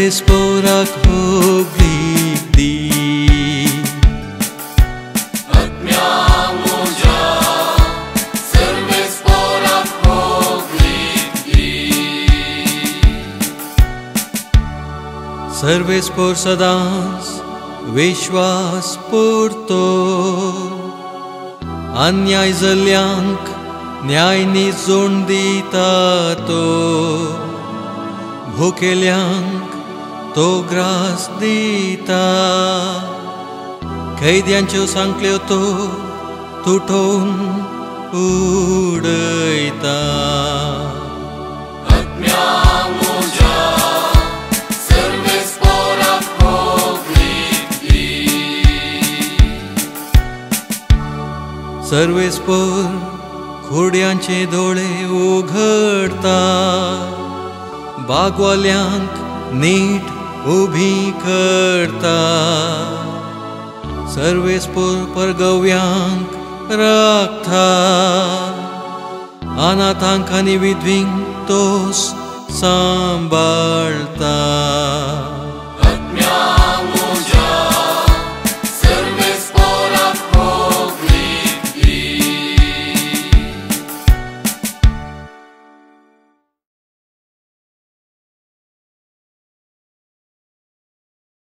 सर्वेस पोराक होगलीक दी। आत्म्या म्हज्या सर्वेस पोराक होगलीक दी। सर्वेस पोर सदांच विश्वास पुरतो, अन्याय जाल्ल्यांक न्याय निजोण दिता तो, भुकेल्यांक तो ग्रास दिता, कैद्यांच्यो सांकल्यो तो तुटोवन उडयता। आत्म्या म्हज्या सर्वेस पोराक होगलीक दी। सर्वेस पोर घोड्यांचे दोळे उघडता, बागवाल्यांक नीट उभी करता, सर्वेस पोर परगव्यांक राखता, अनाथांक आनी विधवींक तोस सांबाळता।